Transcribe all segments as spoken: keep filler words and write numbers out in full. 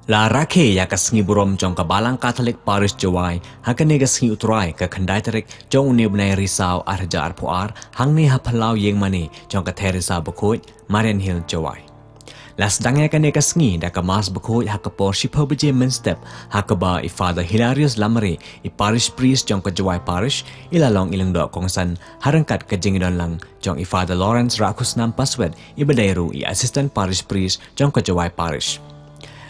La rakhe ïa ka sngi burom jong ka Balang Katholik Parish Jowai ha kane ka sngi U Trai, ka khyndai tarik jong une u bnai Risaw arhajar arphew ar, hangne ha phyllaw ïing mane jong ka Theresa Bakhuid, Marian Hill, Jowai. La sdang ïa kane ka sngi da ka Mass Bakhuid ha ka por shiphew baje mynstep, ha kaba i Father Hilarius Lamare, i Parish Priest jong ka Jowai Parish, i la long i lyngdoh kongsan ha ryngkat ka jingïadon lang jong i Father Lawrence Rakhusnam Paswet, i ba dei ruh i Assistant Parish Priest jong ka Jowai Parish.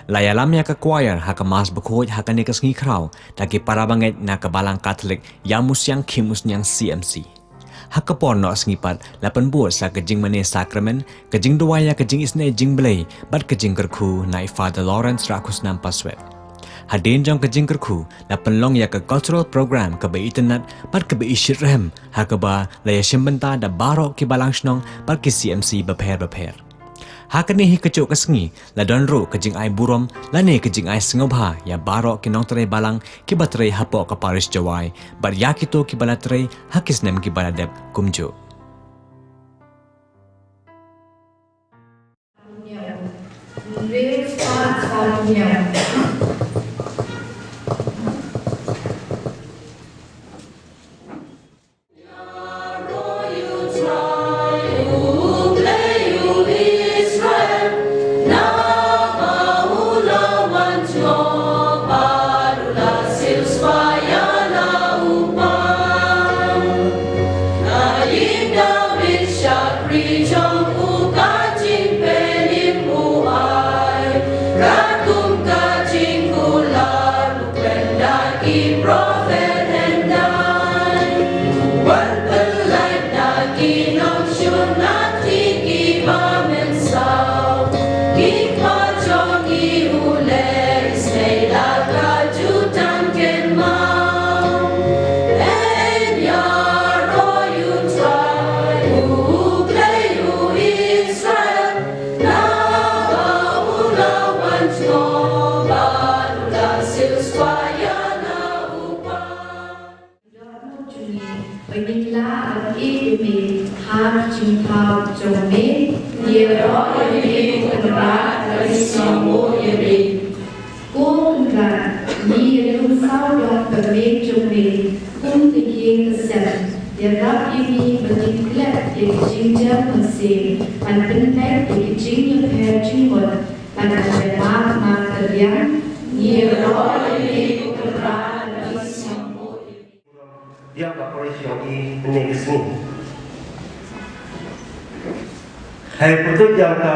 La ïalam ïa ka choir ha ka Mass Bakhuid ha kane ka sngi khraw da ki para bangeit na ka Balang Katholik Ïamusiang Khimusniang C M C. Ha ka por noh sngi pat la pynbud sa ka jingmane sakramen, ka jingduwai ïa ka jingisynei jingblei bad ka jingkyrkhu na i Father Lawrence Rakhusnam Paswet. Hadien jong ka jingkyrkhu la pynlong ïa ka cultural program kaba itynnad bad kaba ishitrhem, ha kaba la ïashim bynta da baroh ki balang shnong bad ki C M C bapher bapher. Ha kane hi kajuh ka sngi la don ruh ka jingai burom lane ka jingai sngewbha ïa baroh ki nongtrei balang kiba trei hapoh ka Parish Jowai bad ïa kito kiba la trei ha ki snem kiba la dep kumjuh. Ba ngin lah ban ïeit ïa me ha ka jingthaw jong me. Ïaroh ïa me ko Kynrad, ba ngin sngewnguh ïa me. Ko Kynrad, ngi ïalum sawdong ka me jong me kum ka ïing ka sem. Ïarap ïa ngi ba ngin klet ïa ka jingjia mynsiem ban pynbeit ïa ka jingïapher jingmut ban ïa map ma ka riang. Ïaroh ïa me ko Kynrad, ba ngin sngewnguh ïa me. Ïa ka parish jong i mynne ka sngi. Hei pyrtuit ïa ka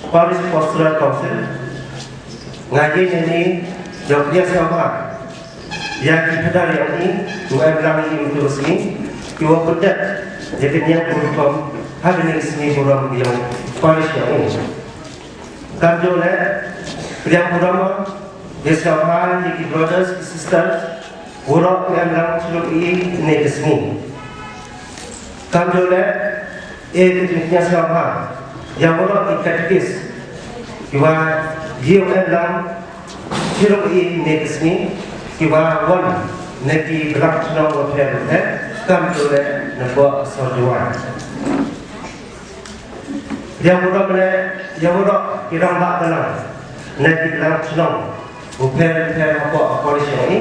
Parish Pastoral Council, nga ïeng ïa ni ïa ka sngewbha ïa ki phadar jong i, u em lang i mynta ka sngi, ki wa pyndet ïa ka niam ka rukom ha mynne ka sngi burom ïa ka parish jong i. Kam ju leh, pdiang burom, ïa sngewbha ïa ki brothers, ki sisters, waroh ki em lang shlur i ne ka sngi. Kam ju leh, ïa ki jingpdiang sngewbha ïa waroh ki katekis, ki wa ïa em lang shlur i ne ka sngi, ki wa wan na ki balang shnong bapher bapher, kam ju leh na ka sor Jowai. Ïa waroh leh, ïa waroh ki rangbah balang na ki balang shnong bapher bapher hapoh ka parish jong i,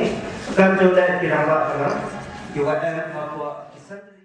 kam ju leh ki rangbah balang ki wa em hapoh ki santri.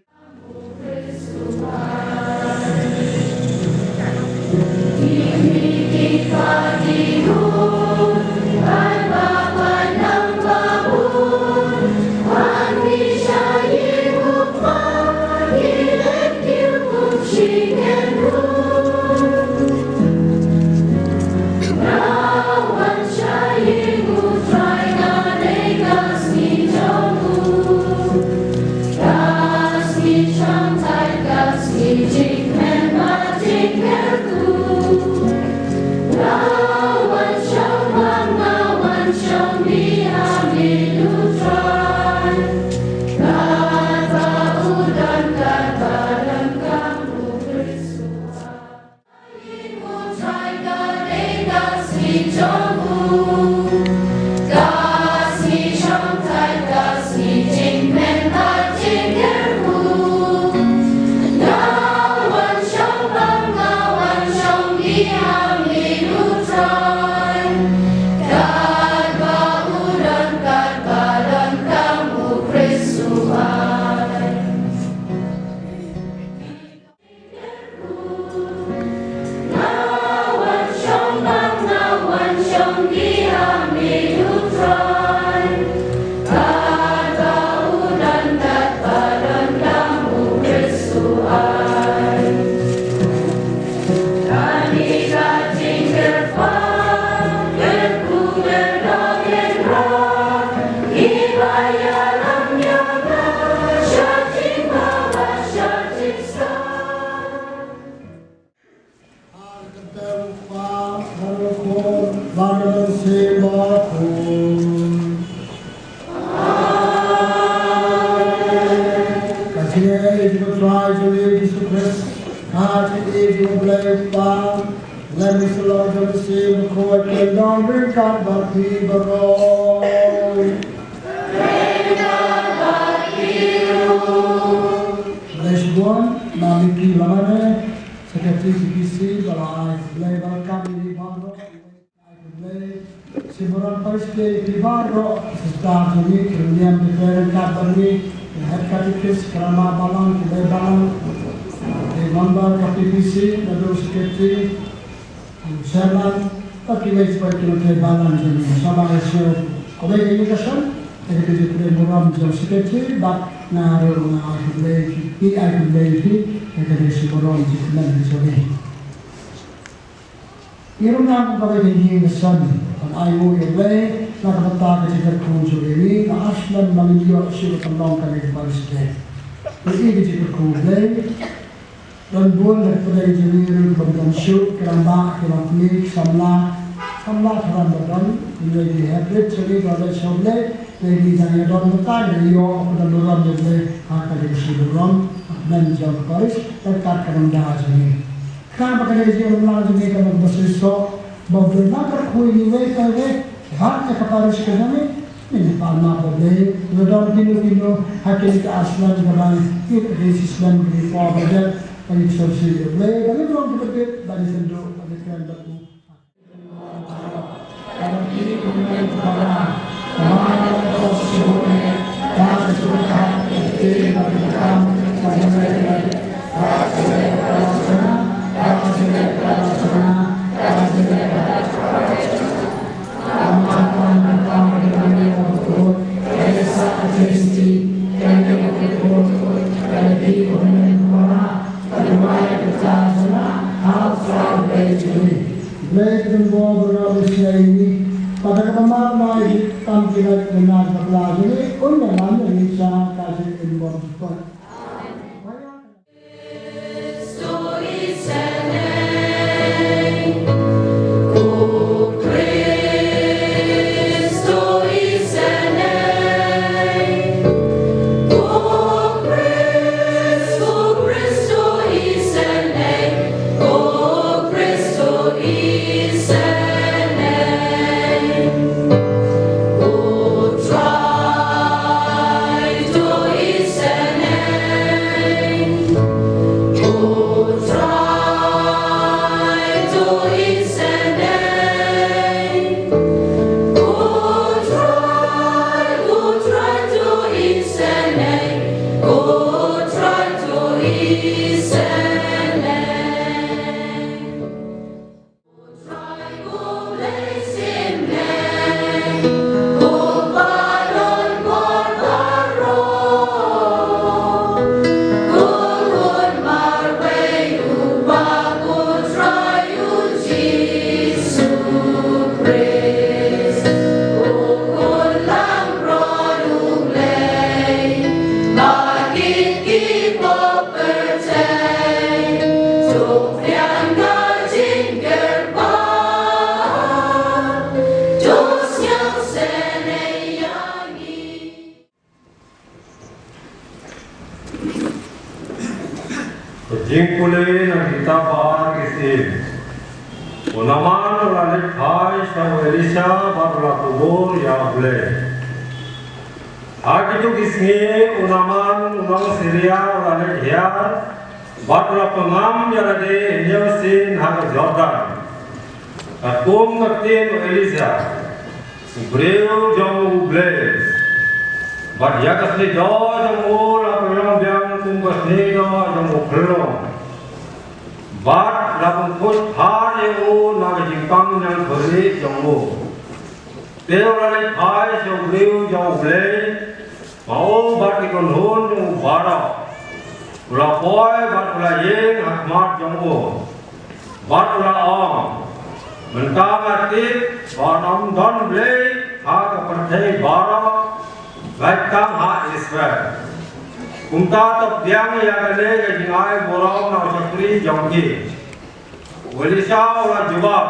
Ha ka kyrteng jong U Blei U Kpa, lem ïa u Syllok jong u Mynsiem Bakhuid, kin don ryngkat bad phi baroh. Khublei shibun, Mami Lamane, Secretary C P C, ba la ai khublei, ba la kam ïa ngi baroh. Khublei, shibun Parish, ki baroh, sister jong ngi, ki rynïeng, ki parents, kat bad ngi, ki head catechist, ki rangbah balang, ki lei balang, ki member ka P P C, naduh secretary, chairman, bad ki lei, ki lei balang jong ngi. Sngewbha ïa shu khublei ïa ngi ka shen, ïa ka jingkhublei burom jong secretary, bad nga ruh nga ai khublei, ngi ai khublei ïa phi, ïa ka jingkhublei burom jong ngi. Ngi rung nang kum ka bai ka ïing ka sem ban ai nguh ïa U Blei na ka bynta ka jingkyrkhu jong ngi, na ka slem ba ngin ïoh shuh ka pynlong kane ka parish day. Ngi ïohi ka jingkyrkhu U Blei. Don bun na ka pyrthei jong ngi ruh bym don shuh, ki rangbah, ki longkmie, ki samla, samla tharam ba don, ngi ïohi ki heprit jong ngi ba don sha U Blei, ngi dang ïa don bynta ngi ïoh ka don burom ïa U Blei ha ka jingshai burom, ha ka kmen jong ka parish, ryngkat ka bynta jong ngi. Khnang ba kane ka jingïalam jong ngi kan long kaba shisha, ba U Blei un kyrkhu ïa ngi iwei pa iwei, bad ïa ka parish ka jong ngi, ngin ïa pan map ïa U Blei, lada don kino kino ha kine ki ar snem kiba, ki, ki shi snem kiba por ba dep, ba ngi sngewsih ïa U Blei, ba ngin long kiba bit, ba ngin sngewthuh, ba ngin kren bad u. Blei ka don bor baroh ba shisha ïa ngi. Bad da kaba map noh ïa ki kam ki lait ki nas bakla jong ngi, un ïa lam ïa ngi sha ka jingim bymjukut. Jingpule na kitab Ar ki Syiem. U Naaman u la leit phai sha u Elisha bad u la kubur ïa U Blei. Ha kito ki sngi u Naaman u nong Syria u la leit hiar bad u la pynngam ïa lade hynñiew sien ha ka Jordan, katkum ka ktien u Elisha, u briew jong U Blei. Bad ïa ka snieh doh jong u la pynlong biang kum ka snieh doh jong u khyllung. Bad la pynkhuid phar ïa u na ka jingpang ñiangthohrieh jong u. Te u la leit phai sha u briew jong U Blei, ma u bad ki kynhun jong u baroh. U la poi bad u la ïeng ha khmat jong u. Bad u la ong, mynta nga tip ba ym don Blei ha ka pyrthei baroh, bad tang ha Israel. Kumta to pdiang ïa kane ka jingai burom na u shakri jong ki. U Elisha u la jubab,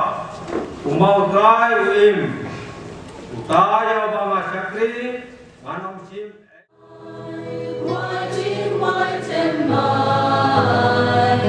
kumba U Trai u im, uta ïa uba nga shakri, ngan ym shim. Watching white and mine,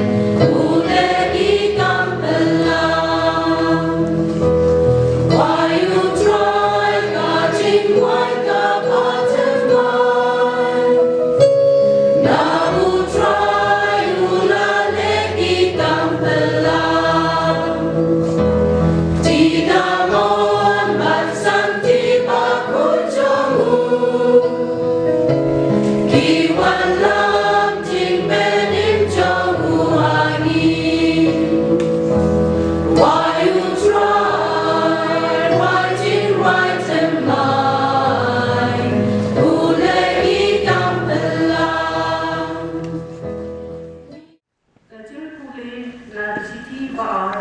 Ar,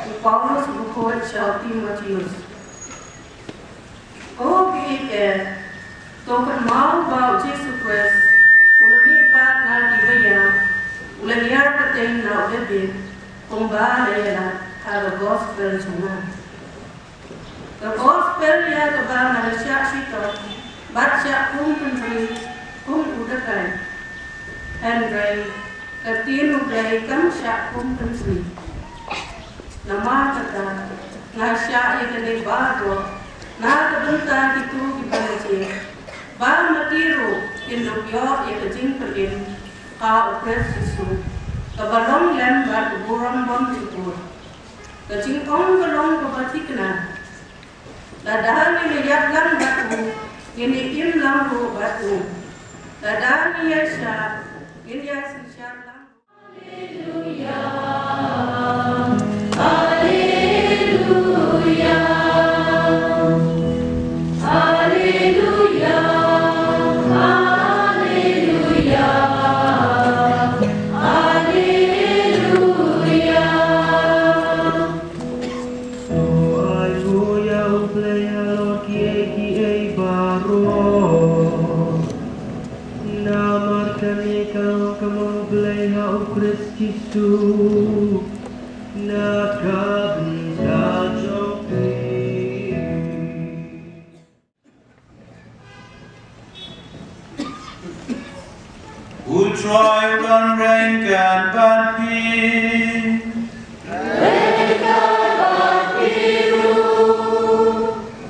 u Paulus u khuid sha u Timotheus. Ko ki ïeit, to kynmaw ba u Jisu Khrist u la mihpat na ki baïa, u la hiar pateng na u Dabid, kumba la ïalap ha ka gospel jong nga. Ka gospel ïa kaba nga la shah shitom bad shah kum pynsngi kum u dakai. Hynrei ka ktien U Blei kam shah kum pynsngi. Namar kata nga shah ïa kane baroh na ka bynta kito kiba la jied, ba ma ki ruh kin ïoh ïa ka jingpynim ha U Khrist Jisu, kaba long lem bad u burom bymjukut. Ka jingong ka long kaba thikna. Lada ngin ïaid lang bad u, ngin ïa im lang ruh bad u. Lada ngin ïa shah, ngin ïa synshar lang. Ai nguh ïa U Blei halor kiei kiei baroh. Namar kane ka long ka mon U Blei ha U Khrist Jisu. Na ka bynta jong phi. U Trai u don ryngkat bad phi.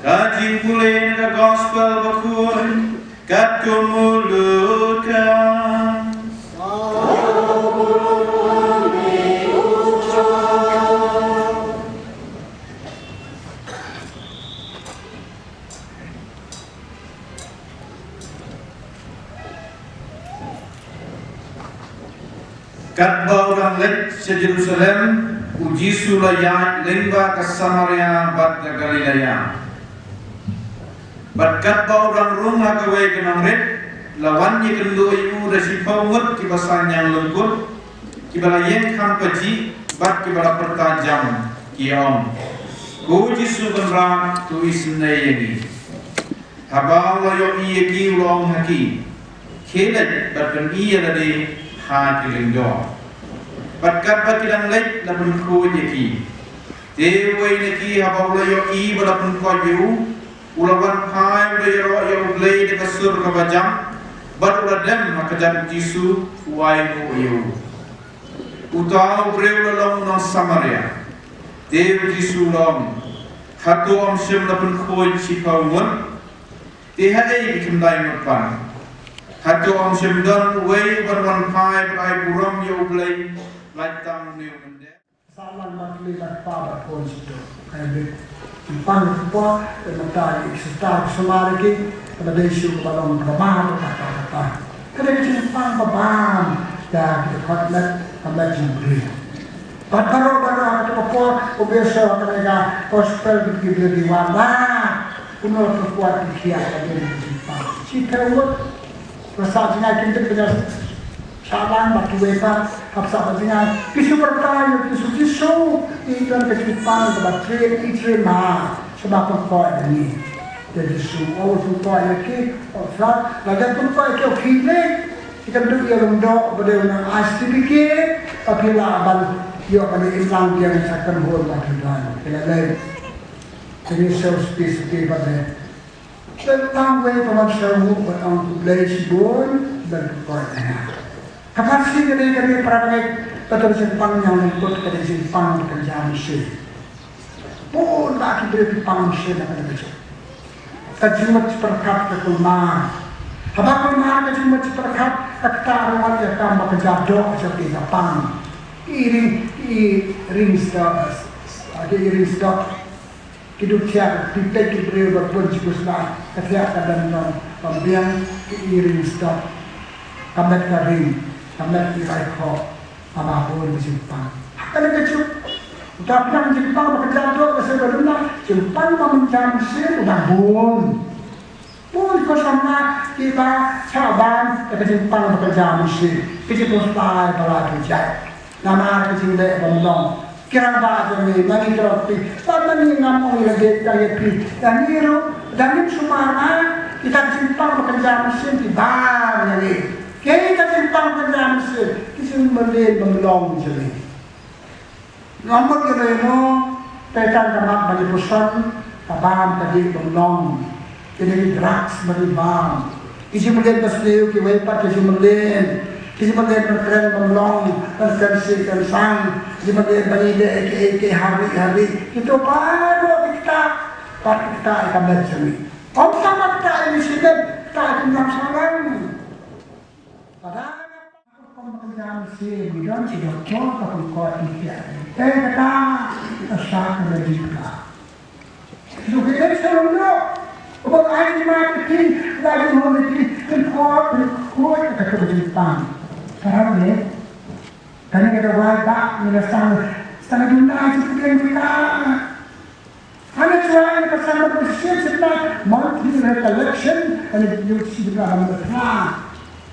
Ka jingpule na ka gospel bakhuid katkum u Lukas. Katba u dang leit sha Jerusalem, u Jisu la ïaid lyngba ka Samaria bad ka Galilea. Bad katba u dang rung ha kawei ka nongrit, la wan ïakynduh ïa u da shiphew ngut kiba saiñiang lyngkut, kiba la ïeng kham pajih bad kiba la pyrta jam, ki ong, Ko Jisu Kynrad, to isynei ïa ngi. Haba u la ïohi ïa ki, u la ong ha ki, Khie leit bad pyni ïa lade ha ki lyngdoh. Bad katba ki dang leit, la pynkhuid ïa ki. Te uwei na ki, haba u la ïohi ba la pynkhuid ïa u, u la wan phai, u la ïaroh ïa U Blei da ka sur kaba jam, bad u la dem ha kjat U Jisu, u ainguh ïa u. Uta u briew u la long u nong Samaria. Te U Jisu u la ong, Hato ym shym la pynkhuid shiphew ngut? Te haei ki khyndai ngut pat? Hato ym shym don uwei uban wan phai bad ai burom ïa U Blei, lait tang une u mynder? Sa lang bad kli bad kpa bad khun sha u. Ka ïa bit. Jingpang ka por, te mynta ïa ki shisha ki sumar ïa ki, kaba dei shuh kaba long kaba ma kata kata. Ka dei ka jingpang ba bam ïa ki dkhot met, ka met jong u briew. Bad baroh baroh ha kata ka por, u briew sha kane ka gospel ki briew ki wan ba. Kumno ka kwah ki khiah ka dei ka jingpang. Shiphew ngut. Ba sah jngai kim tip ba ïa sah lang bad kiwei pat hap sah ba jngai. Ki shu pyrta ïa u Jisu, Jisu, i don ka jingpang kaba triem, i triem ha, sha ba pynkoit ïa ngi. Te Jisu, o, pynkoit ïa ki, o, sah, la dep pynkoit ïa ki, o, ki leh, ki kynduh ïa u lyngdoh, ba dei u nang ai certificate, ba phi lah ban ïoh ban im lang biang sha kynhun ba phi don. Ki la leh. Te ngi shu spi spi ba dei. Tang wei ba wan sha u ba tang khublei shibun ban khublei ïa nga. Ka Pharisi ka dei ka dei para bangeit, ka dei jingpang ïa u lyngkut, ka dei jingpang ka jam shi. Bun ba ki briew ki pang shi na ka dei ka jong. Ka jingmut pyrkhat ka kulmar. Haba kulmar ka jingmut pyrkhat, ka kata ruh ïa kam ba ka jam doh ka jong ki ka pang. Ki ring, ki ring sdok, ki ring sdok. Ki duh thiah, ki peit ki briew ba bun shi khuslai, ka thiah ka dang nong, ka biang ki iring sdok. Ka met ka ring, ka met ki rai khoh, ka ba bun ka jingpang. Ha kane ka juk, ka biang jingpang ba ka jam doh ka seng ba duna, jingpang ba mynjam sien u ba bun. Bun ko samla kiba shah ban da ka jingpang ba ka jam sien, ki jingpang ba la ki jai. Namar ka jingleh ba mynlong. Ki rangbah jong ngi, ma ngi ki rangbah, ba ma ngi ngam ong ïa lade tang ïa phi. Ïa ngi ruh, da ngim sumar ma, kita ki jingpang ba kynja mynsiem ki bam ïa ngi. Kita ki jingpang ba kynja mynsiem, ki jingmlien bym long jong ngi. Ngam mut ïa lade mo, te tang ka mat ba ngi puson, ka bam ka dih bym long. Kine ki drugs ba ngi bam. Ki jingmlien ba sniew, kiwei pat ki jingmlien. Ki jingmlien ban kren bym long, ban kren sih kren sang. Ki jingmlien ba ngi leh ïa kiei kiei ha ri ha ri. Kito baroh ki ktah, pat ki ktah ïa ka met jong ngi. Ym tang ba ktah ïa ngi shimet, ktah ïa ki nongshong shnong. Pada ka pom ka jam sih, bidon sih doktor ka pengkot ni kia. Eh, kata, kita syak kena jika. Lu kita bisa lulu. Kebon air di mati, lagi mau mati, pengkot, pengkot, kata kebejempang. Sekarang ni, kami kata wabak, ni sang, sang jumlah aja kita. Hana chuwa ïa ka sangkut ka shisien sha ka monthly recollection, hana ïa u shisien ka ram ka thla.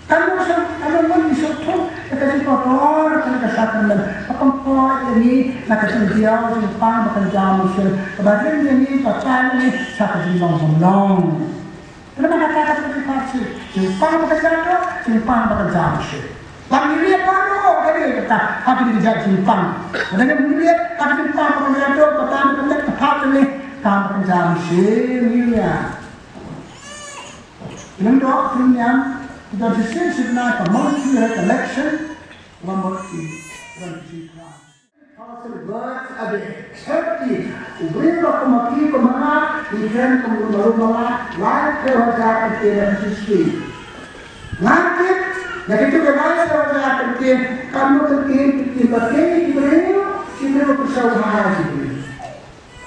Kan ym shym, hana ym shym thok ïa ka jingkordor ka sacrament. Ka pynkoit ïa ngi na ka jingdiaw jingpang ba kynja mynsiem. Kaba rim ïa ngi, ba tan ïa ngi sha ka jinglong bymlong. Namar kata ka jingpang, jingpang ba ka jingpang, jingpang ba ka jingpang. Ba ngi liat baroh kane kata, ha kine ki jait jingpang. Ba ngi liat ha kine ki jingpang ba ka jingpang, ba ka jingpang, ba ka jingpang, ba ka jingpang. Ngi liat. Ngi doh, ngi niam, kita shisien shisien ka monthly recollection, ba monthly recollection. Thousand words a day. Thirty. U briew ba kum ki, kum nga, ngi kren kum u malu mala, lai phew hajar kyntien ha ka shisien. Nga tip, na kito ki lai phew hajar kyntien, kam mut kyntien, kyntien ba ki, ki briew, ki briew ba pyrshah ha ki briew.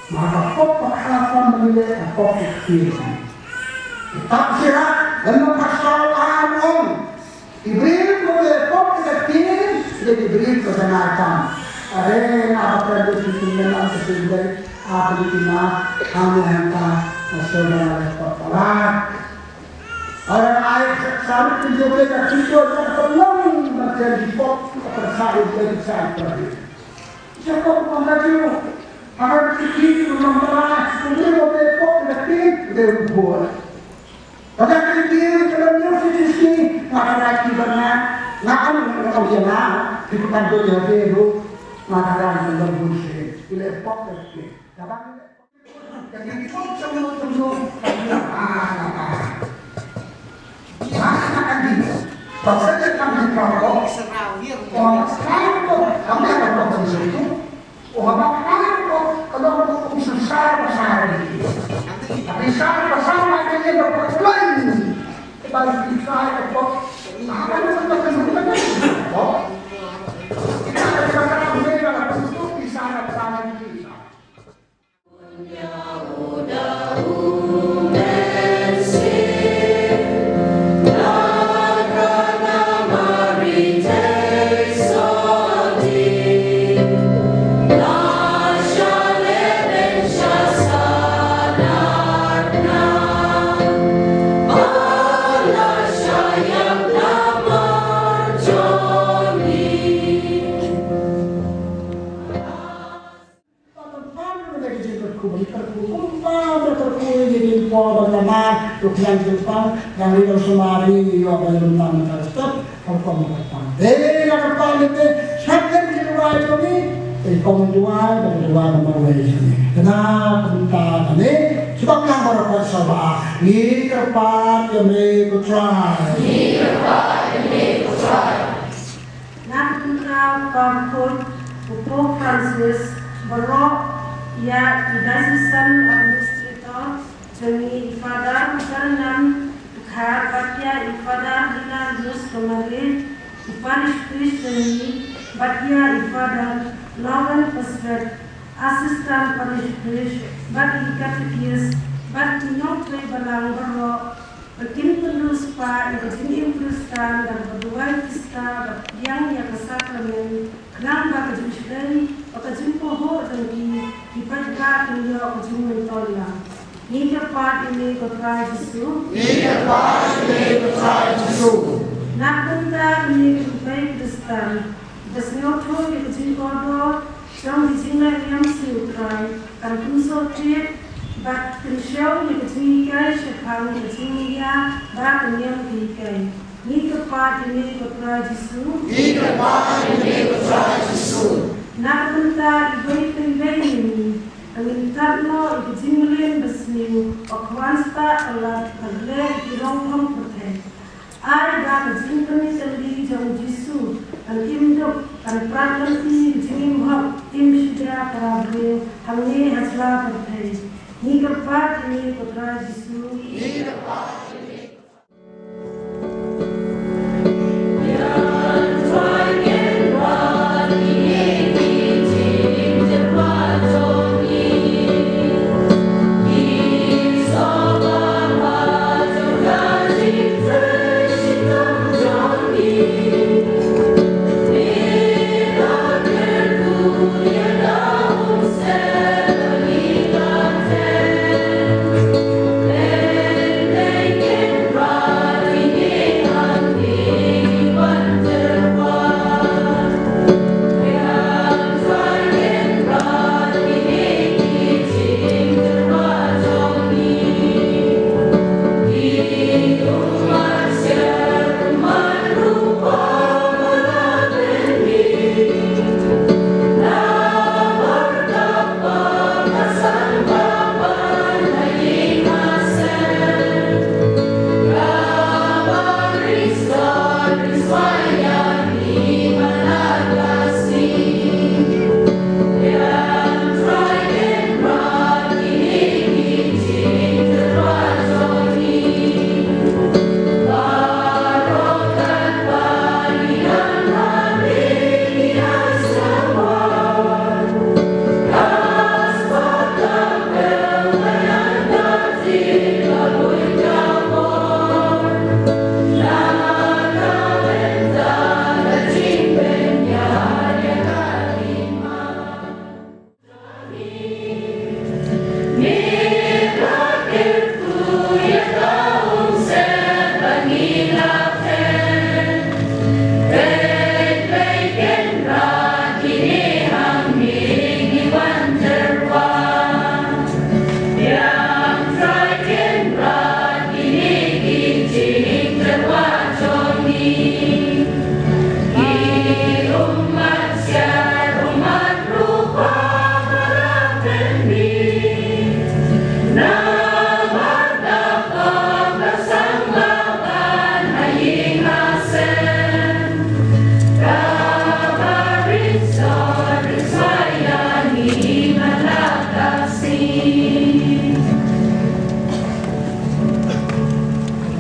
Ma ka pop ba ka pom ba ngi leh, ka pop ka kyntien. Kitab Sirach, lynnong khatsaw, ar ong. Ki briew kiba pop ïa ka ktien, ki dei ki briew kiba dang ai tam. Are nga ba kren lut ki ktien, nga ong ka shu dei, a, ka ktien ma, ha nga hangta, nga shu dei nga leh pop palat. Are ai sa lut ki jong ka ktien, ka pynlong ban kren ki pop, ka pynsa ïa ki sa ïa ki. Jakob u ong ha Jiw, ha ka ktien u ong ba la, u briew ba pop ïa ka ktien, u dei u buh. Lada ka ktien ka long ïa u shisien, nga kyrpad ki ba nga, nga am nga ong ïa nga, ki pan do ïa de ruh, nga kyrpad ki long bun shisien. Ki leh pop ka ktien. Kaba ki leh pop ka ktien, ki pop jong u jong u, ka ktien, ah, ah, ah. Ki ha ka ktien, ba sa ka ktien ka pop, ong sa ka pop, ka ktien ka pop jong u. Ong ba ka long ka long kum shisha ba sha ri. Shisha ba sha ri ba ka long. Ba shisha ba. Ka long ka long ka long. Shisha ba sha ri. Ba kan pan ïa ka jingkyrkhu, ba ngi kyrkhu kumba ba kyrkhu ïa ki por ba la mar, ïa u khñiang jingpang, ïa ngi long sumar ïa ngi ïoh ba ïalum lang na ka step, ka rukom ba kan pan. Dei na ka pan lynti, shad lem ki duwai jong ngi, ïa kong duwai, ba ka duwai ba marwei jong ngi. Kane kumta kane, shu bam lang baroh ka sawba, ngi kyrpad ïa me ko Trai. Ngi kyrpad ïa me ko Trai. Nga kynthei u Pope Francis, baroh ïa i diocesan administrator jong ngi, i Father Ferdinand Dkhar, bad ïa i Father Hilarius Romare, i parish priest jong ngi, bad ïa i Father Lauren Paswet, assistant parish priest, bad i catechist, bad i nongtrei balang baroh, ba kin pynriewspah ïa ka jingim Khristan da kaba duwai Khristan bad pdiang ïa ka sakramen, khnang ba ka jingshlei bad ka jingpynhoh jong ki, ki paidbah kin ïoh ka jingmyntoi lang. Ngi kyrpad ïa me ko Trai Jisu. Ngi kyrpad ïa me ko Trai Jisu. Na ka bynta kine ki paid Khristan kiba sngewthuh ïa ka jingkordor, Jong ki jingleh niam sha U Trai, kan pynsngewthuh bad kynshew ïa ka jinghikai shaphang ka jingïa bad ka niam ka hikai. Ngi kyrpad ïa me ko Trai Jisu. Ngi kyrpad ïa me ko Trai Jisu. Na ka bynta iwei pa iwei na ngi, ka ngin tad noh ïa ka jingmlien basniew, u khwan stad palat, bad leh ïa ki rong pyrthei. Ai ba ka jingpyni tylli jong U Jisu kan im duk, kan prat lynti ka jingim hok, im shida para briew hangne ha jylla pyrthei. Ngi kyrpad ïa me ko Trai Jisu.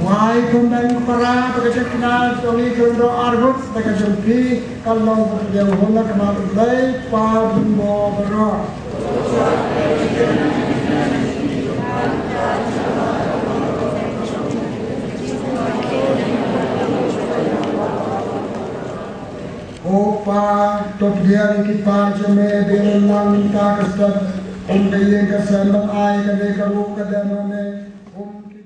Wai pynban para ba ka jingkynmaw jong ngi ka long arngut ba ka jong phi. Ka long ba ka dei huna ka mat U Blei, Pa Bynbaw Baroh. O Pa, to pdiang ïa ki par jong me ba kin nang mynta ka step, kum ka ïing ka sem, ban ai kane ka ruh ka dei ma me, kum ki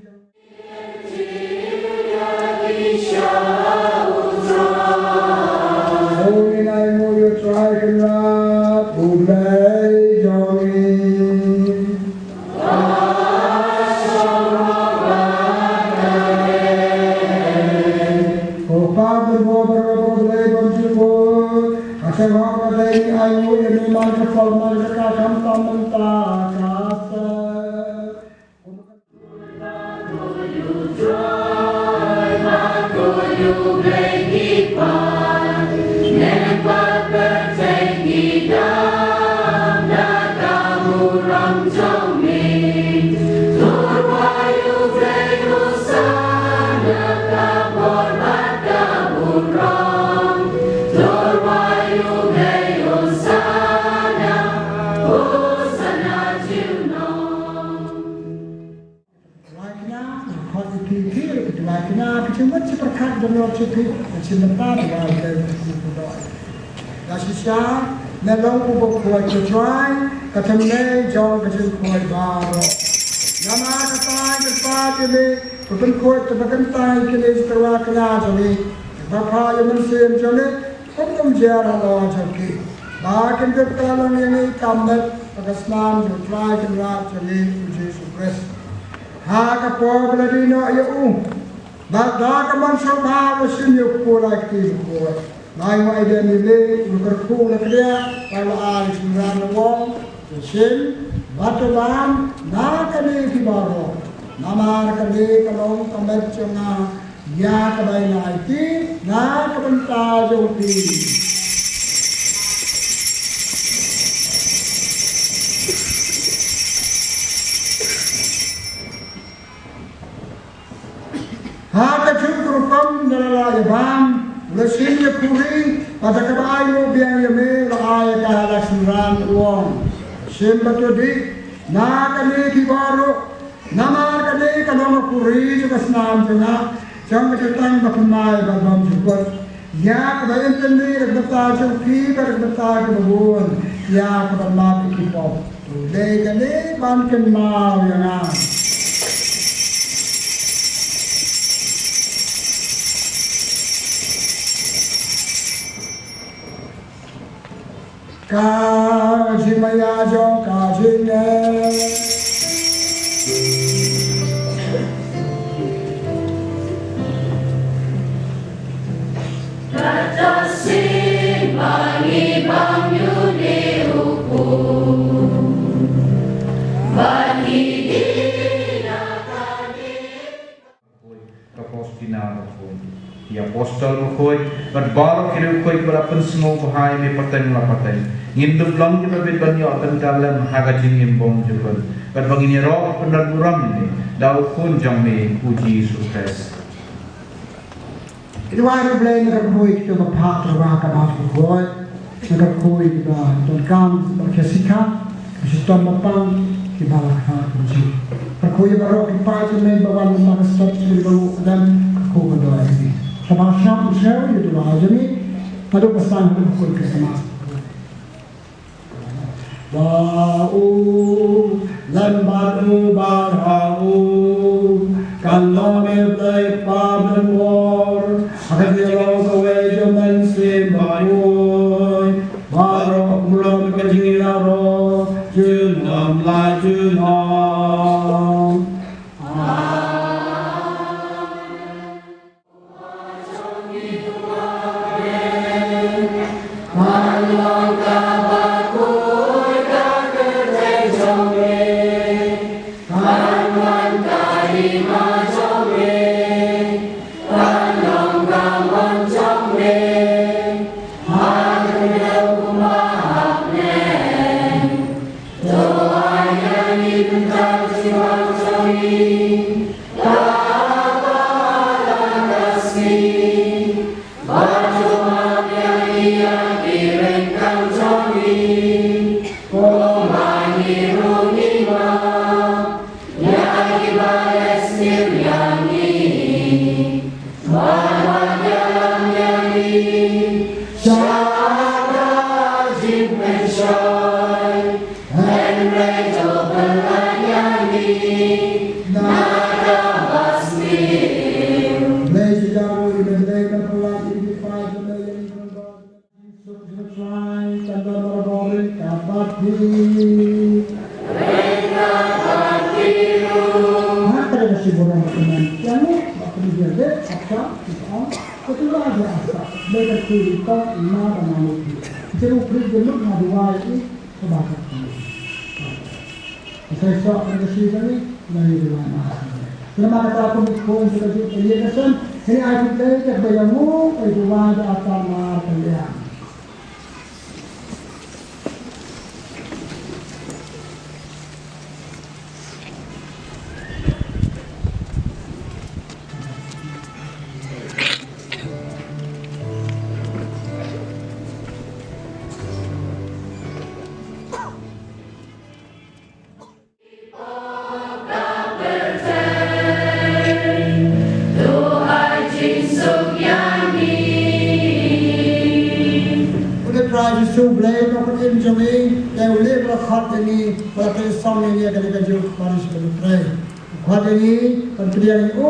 Duwai kynnoh, nga khot ïa phi, phi ruh ki duwai kynnoh, phi jingmut jingpyrkhat ban ïoh jingpyrkhat, ka jingmynta duwai ka dei ka jingpyndonkam. Nga shisha, nga long u ba khuid, ko Trai, ka tymmen jong ka jingkhuid baroh. Namar kata nga kyrpad ïa me, to pynkhuid, to pynkyntait ïa kine ki duwai kynnoh jong me. Ba pha ïa u Mynsiem jong me, kum kumjuh halor jong ki. Ba kin jop ka long ïa ngi ka met bad ka snam jong U Trai Kynrad jong ngi U Jisu Khrist. Ha ka por ba la die noh ïa u, bad da ka mon sngewbha u la shim ïa u kpur ha kti bakhuid. Nangta u la ïadon ïaleh, u la kyrkhu, u la kdiah, bad u la ai ïa u synran u ong, to shim bad to bam na kane phi baroh, namar kane ka long ka met jong nga, ïa kaba ngan aiti na ka bynta jong phi. Ha kajuh ka rukom da la ïa bam, u la shim ïa u khuri, bad da kaba ainguh biang ïa me, u la ai ïa ka ha la synran u ong, shim bad to dih na kane phi baroh, namar kane ka long ka khuri jong ka snam jong nga, jong ka jutang ba thymmai bad bymjukut, ïa kaba yn pyni da ka bynta jong phi bad da ka bynta kiba bun, ïa ka ban map ïa ki pop. To leh kane ban kynmaw ïa nga. Ka jingmaïa jong ka jingeh. Kata sien ba ngi bam ïa une u khun, ba ngi dih na kane. Ka Faustina bakhuid, ki apostol bakhuid, bad baroh ki riewkhuid ba la pynsngewbha ïa me pateng la pateng, ngin dup long kiba bit ban ïoh tyngka lem ha ka jingim bymjukut, bad ba ngin ïaroh pyndonkam ïa me da u Khun jong me U Jisu Khrist. Ki duwai ïa U Blei, na ka kyrkhu ïa kito kiba phah tyrwa ka Mass bakhuid, na ka kyrkhu ïa kiba donkam, kiba khia sikha, kiba shitom ba pang, kiba la kha kumjuh. Kyrkhu ïa baroh ki paid jong me ba wan mynta ka step, kiba nguh ka dem, kyrkhu ka duwai ïa me. Sngewbha shah ïa u duwai jong me, naduh ba sdang haduh ba kut ka Mass. Ba u lem bad u bad ha u, kan long me Blei Kpa Byllyngbor, ha ka jinglong kawei jong U Mynsiem Bakhuid, baroh kum long ka jingïaroh junom la junom. Amen. Namar kata, kum ki khun, ki la ju ïa ka sem, kine ai ki Blei, kaba ïa ngu, ai duwai da ata mar ka liang. U Trai Jisu Blei, u Nongpynim jong ngi, te u leh ba la khot ïa ngi, ba la pynshong ïa ngi ha kane ka juk parish ba u Trai. U khot ïa ngi ban pdiang ïa u,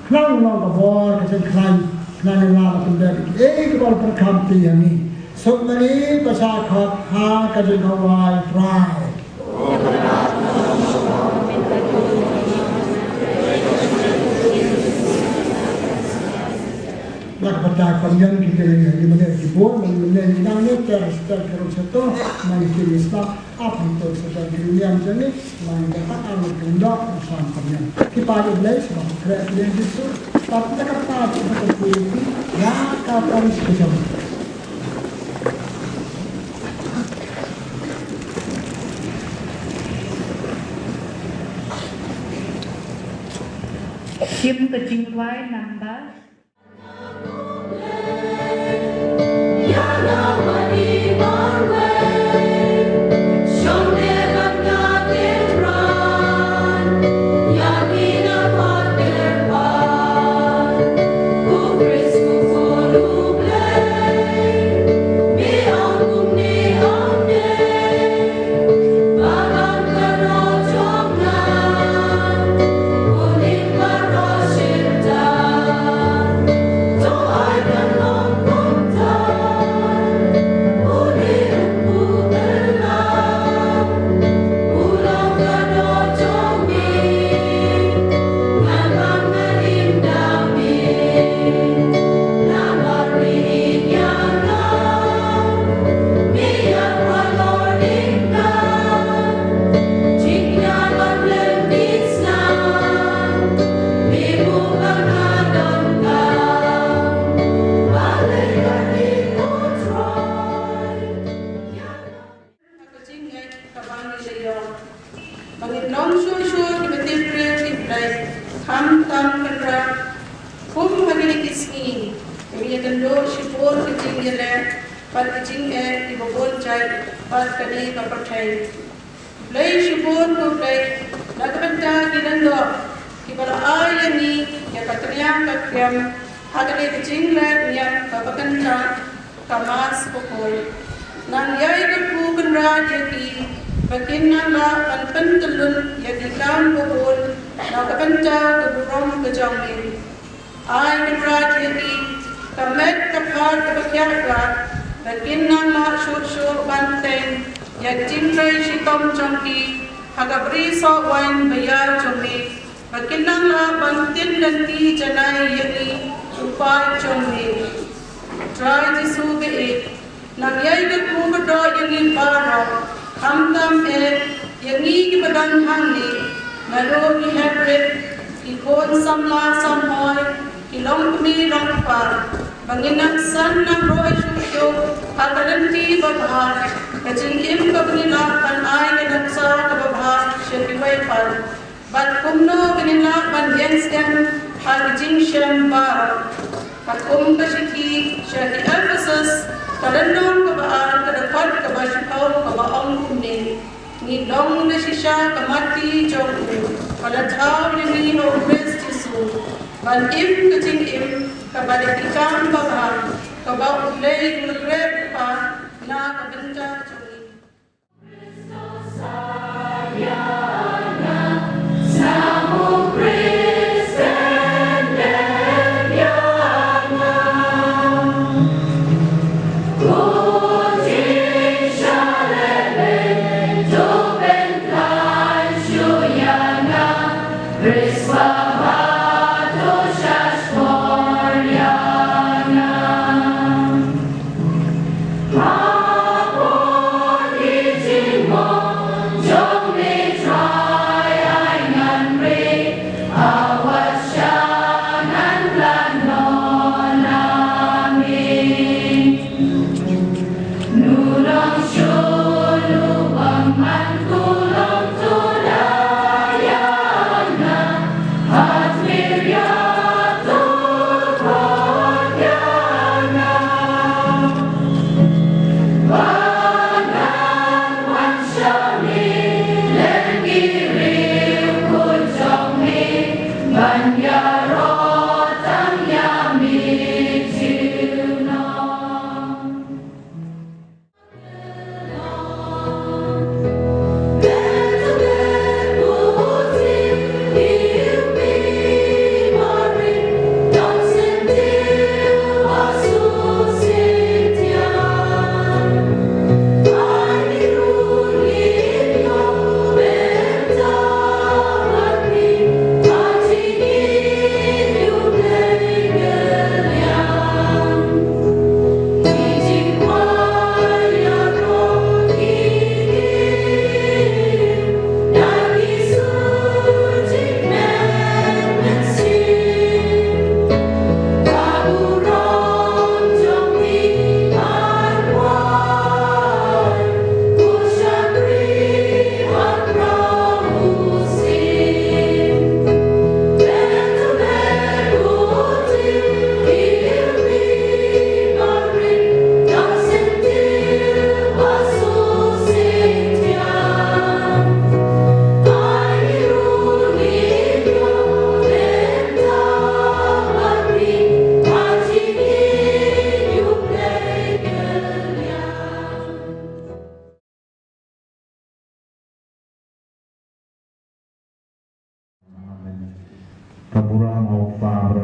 khnang long ka bor ka jingkhlaiñ, khnang ïa la ban pyndep ïa kiei kiei kiba la pyrkhat ïa ngi. Suk mani ba sa khot ha ka jingkhawai Trai. Dak batai panian kita ini, ini mana kita buat, mana mana ini nang ni ter ter kerus satu, mana kita Islam, apa itu sedang dunia macam ni, mana kita anak bunda, Islam panian. Kita ada boleh sebab kerja dia itu, tapi kita kata kita tu, ya kata Islam. Shim ka jingrwai namba. Ba ngin long shuh shuh kiba tip briew tip Blei, khamtam Kynrad, kum ha kine ki sngi, ngin ïakynduh shibun ka jingïaleh bad ka jingeh kiba bun jait bad kane ka pyrthei. Blei shibun ko Blei, na ka bynta ki lyngdoh kiba la ai ïa ngi ïa ka tnga ka kriam ha kane ka jingleh niam kaba kyntang, ka Mass Bakhuid. Nang ïai kyrkhu Kynrad ïa ki ba kin nang lah ban pyntyllun ïa ki kam ba bun na ka bynta ka burom ka jong me. Ai Kynrad ïa ki ka met ka phad kaba khiah ba kin nang lah shuh shuh ban teng ïa ka jingtrei shitom jong ki ha ka bri soh waiñ ba ïar jong me. Ba kin nang lah ban tien lynti janai ïa ngi u paid jong me. Trai Jisu ba ïeit, nang ïai kyrkhu kyrdoh ïa ngi baroh, khamtam eh ïa ngi kiba don hangne, naduh ki heprit, ki khun samla samhoi, ki longkmie longkpa, ba ngin nang san nang roi shuh shuh ha ka lynti babha, ka jingim kaba ngi lah ban ai ka nuksa kaba bha sha kiwei pat. Bad kumno ba ngin lah ban ïeng skhem ha ka jingshem baroh. Katkum ka shithi sha ki Ephesus, ka lynnong kaba ar, ka dkhot kaba shiphew kaba ong kumne: Ngi long da shisha ka mati jong u, ba la thaw ïa ngi ha u Khrist Jisu ban im ka jingim kaba dei ki kam babha, kaba U Blei u la khreh lypa na ka bynta jong ngi.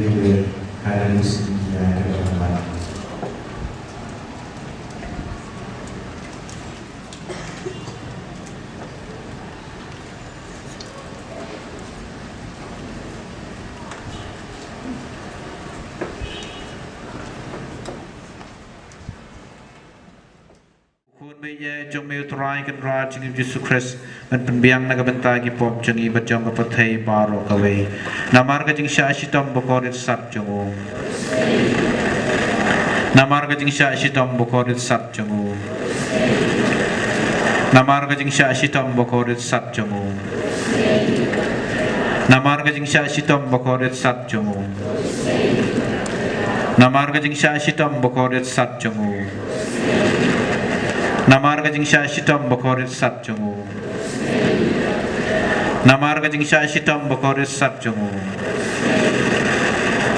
Haleluya, haleluya, haleluya. Khun baieit jong me u Trai Kynrad jong ngi Jisu Khrist, men pynbiang na ka bynta ki pop jong ngi bad jong ka pyrthei baroh kawei. Namar ka jingshah shitom bakordit sat jong u. Namar ka jingshah shitom bakordit sat jong u. Namar ka jingshah shitom bakordit sat jong u. Namar ka jingshah shitom bakordit sat jong u. Namar ka jingshah shitom bakordit sat jong u. Namar ka jingshah shitom bakordit sat jong u. Namar ka jingshah shitom bakordit sat jong u.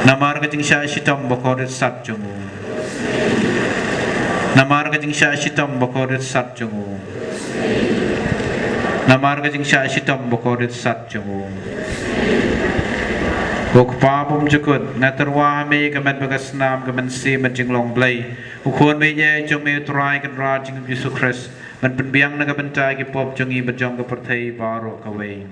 Namar ka jingshah shitom bakordit sat jong u. Namar ka jingshah shitom bakordit sat jong u. Namar ka jingshah shitom bakordit sat jong u. Ko Kpa bymjukut, nga tyrwa ha me ka met bad ka snam, ka mynsiem bad jinglong Blei. U Khun baieit jong me u Trai Kynrad jong ngi Jisu Khrist, men pynbiang na ka bynta ki pop jong ngi bad jong ka pyrthei baroh kawei.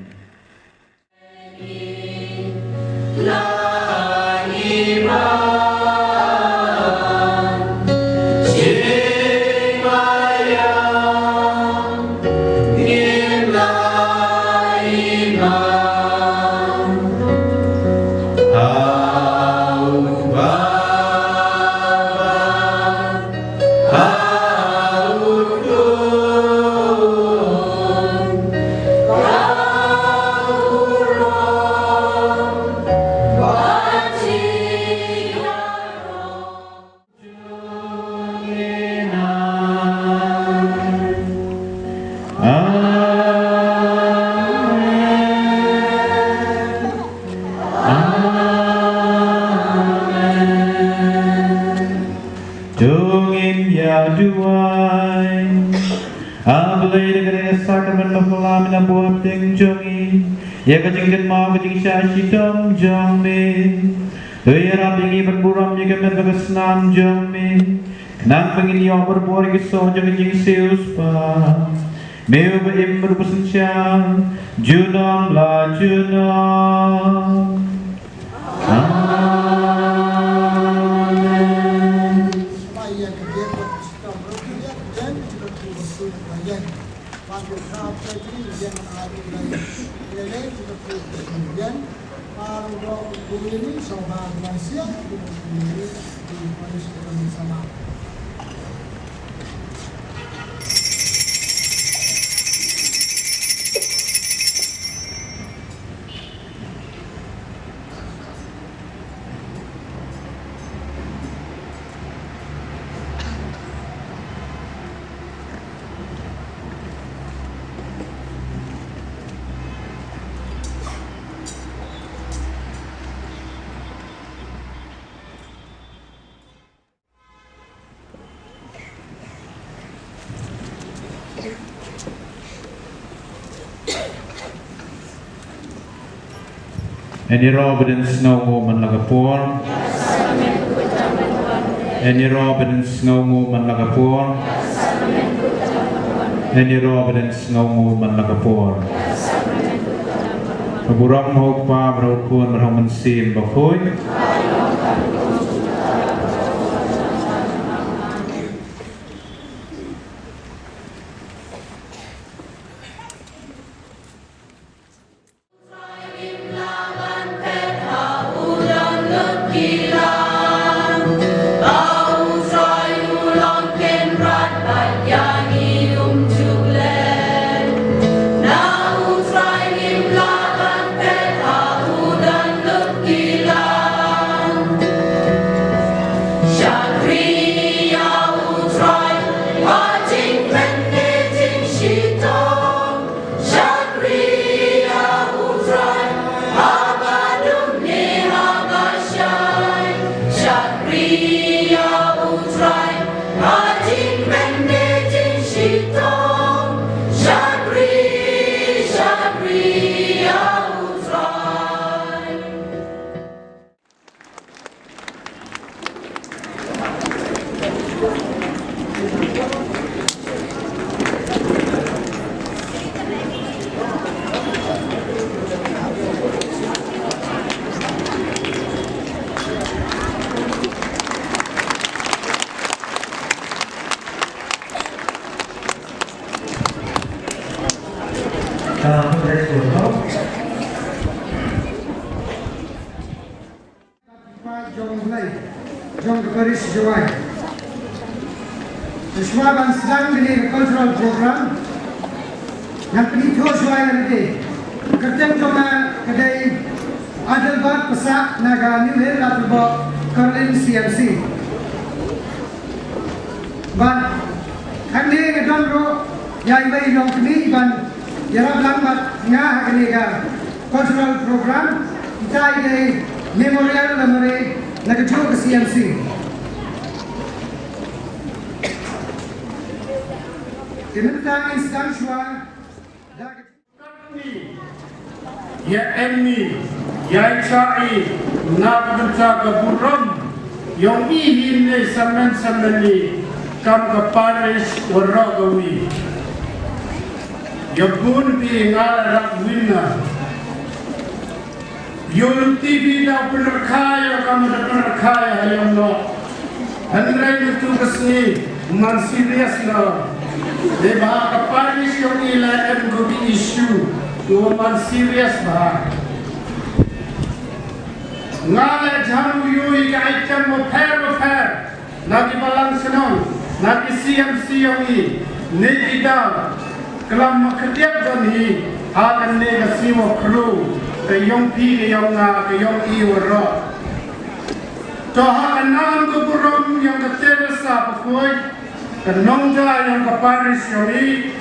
Na buh hapdeng jong ngi ïa ka jingkynmaw ka jingshah shitom jong me. To ïarap ïa ngi ban burom ïa ka met bad ka snam jong me, khnang ba ngin ïoh barabor ïa ka soh jong ka jingsiewspah. Me uba im bad uba synshar junom la junom. Amen. Hynrei ba dang sngew nguh man la ka por. Hynrei ba dang sngew nguh man la ka por. Hynrei ba dang sngew nguh man la ka por. Ka burom ha u Kpa bad ha u Khun bad ha u Mynsiem Bakhuid. Ka jong U Blei jong ka parish Jowai. Te shuwa ban sdang kane ka cultural program, ngan pynithuh shuwa ïa lade. Kyrteng jong nga ka dei Adelbert Passah na ka New Hill Ladrybok Curling C M C. Bad hangne nga don ruh ïa iwei i longkmie ban ïarap lang bad nga ha kane ka cultural program. Ita i dei Memorial Memory na kajuh ka C M C. Te mynta ngin sdang shuwa da ka Ïa em i, ïa i cha i, na ka bynta ka burom yong i hi ne samen samen i kam ka parish waroh kawi. Ïa bun phi nga la rak win na. Ïa u T V da pynrkhai ïa ka ma da pynrkhai ha ïa no. Hynrei mynta ka sngi man serious na. Dei ba ka parish yong i la em ko ki issue. Ko man serious ba. Nga la jan u ïoh i ka item mo pher mo pher. Na ki balang shnong, na ki C M C yong i, ne ki da klam ma khyndiat don hi, ha kane ka sngi Mawkhru, ka yong phi, ka yong nga, ka yong i waroh. To ha ka nam ka burom yong ka Teresa Bakhuid, ka nongja yong ka parish yong i,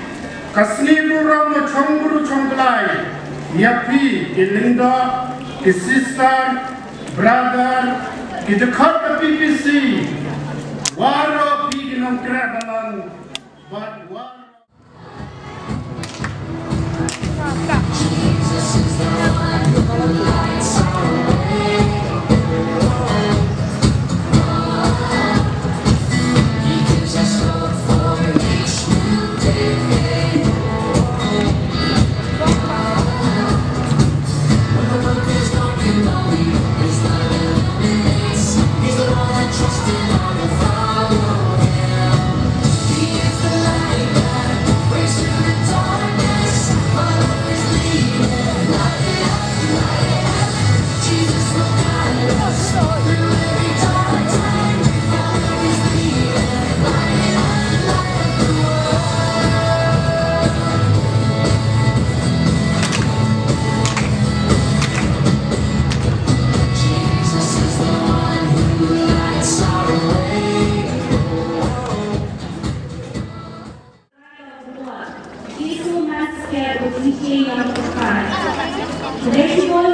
ka sngi burom wa chong bru chong blai ïa phi ki lyngdoh, ki sister, brother, ki dkhot ka P P C, waroh phi ki nongkreh balang bad waroh.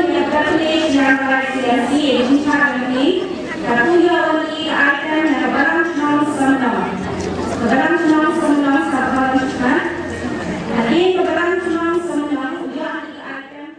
Ïa ka kane ka jingïalang C R C, jingïalang kane, ka tu ïa wan i ka item na ka balang chnong Samnong. Ka balang chnong Samnong sa balang chnong. Hadien ka balang chnong Samnong, u ïa i ka item.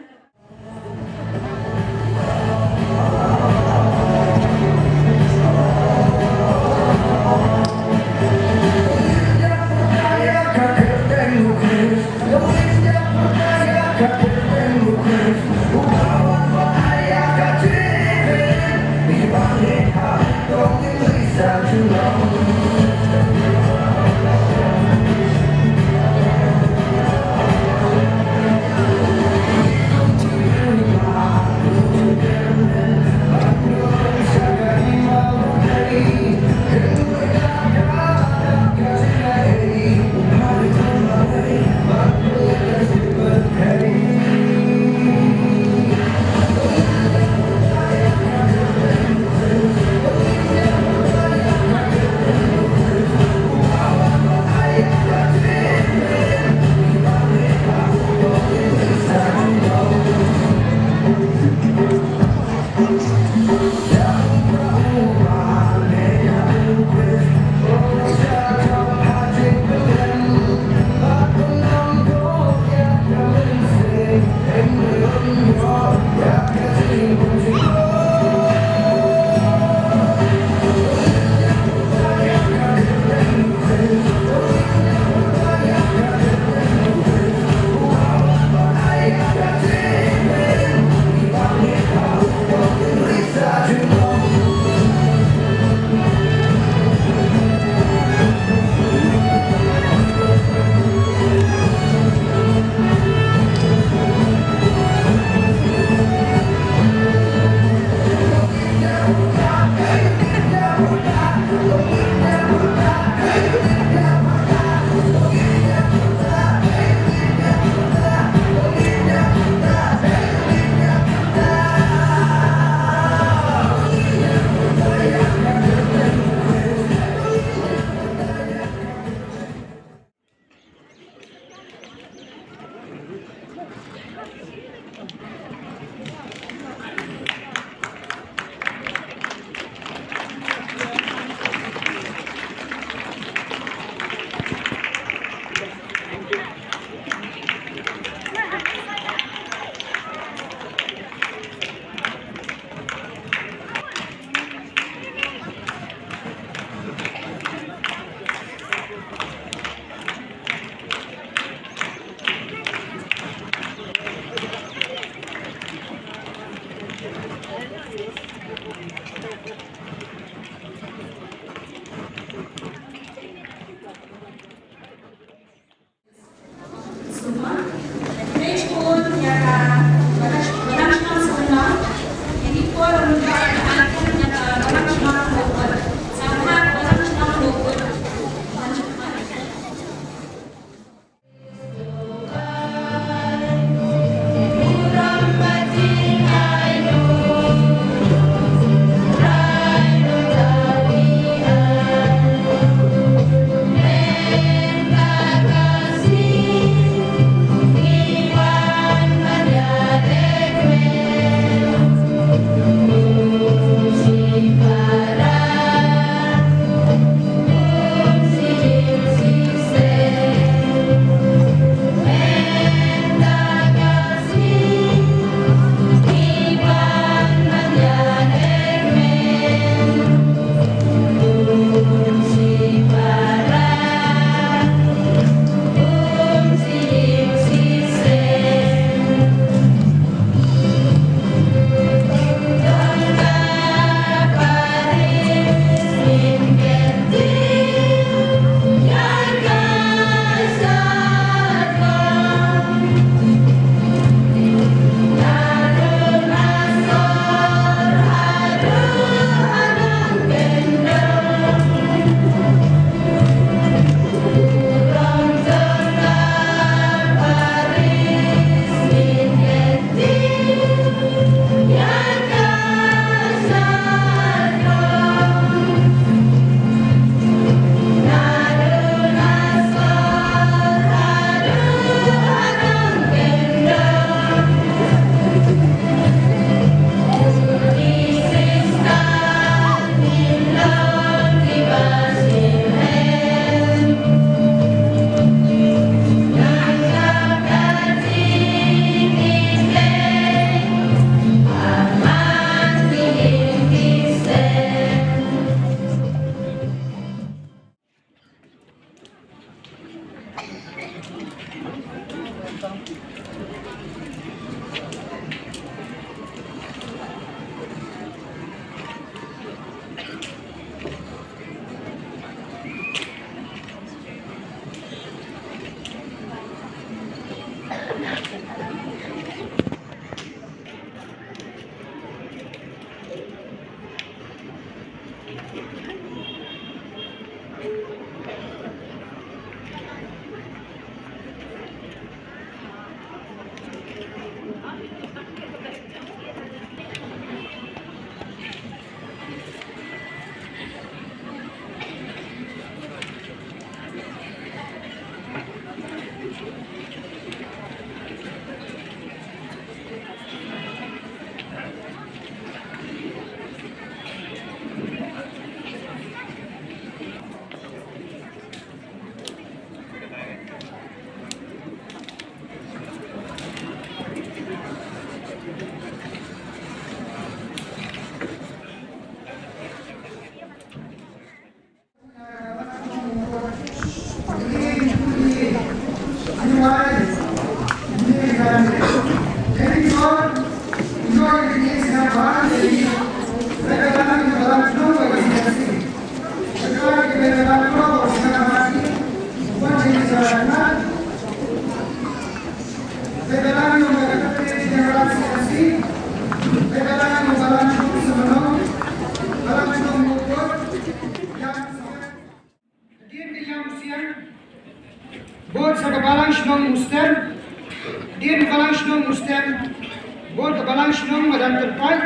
Shnong Madang Tyrpait.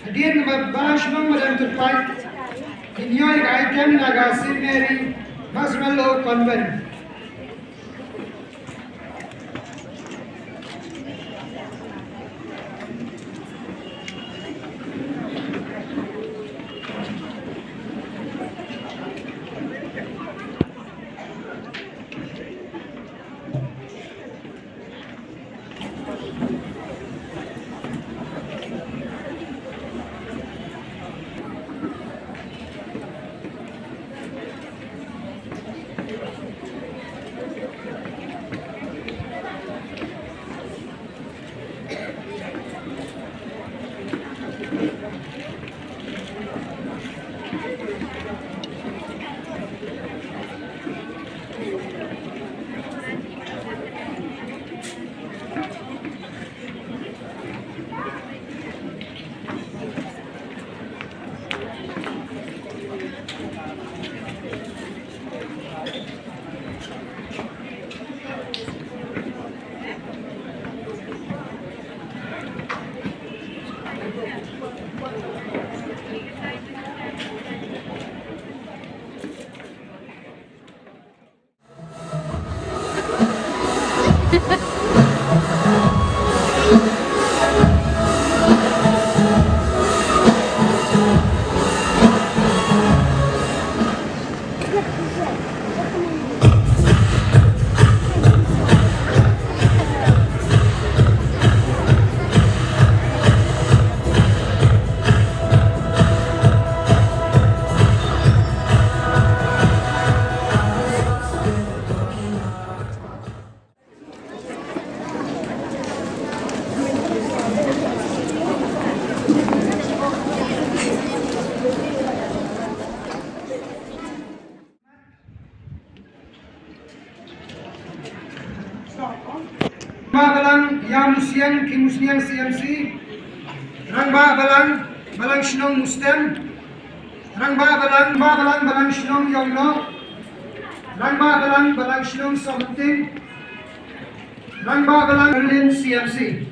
Hadien ba Balang Shnong Madang Tyrpait kin ïoh ïa ka item na ka Saint Mary Masrelo Convent. Rangbah Balang Ïa Musiang Ki Musniang C M C. Rangbah Balang Balang Shnong Mustem. Rangbah Balang Rangbah Balang Balang Shnong Ïongno. Rangbah Balang Balang Shnong Sohmynting. Rangbah Balang Berlin C M C.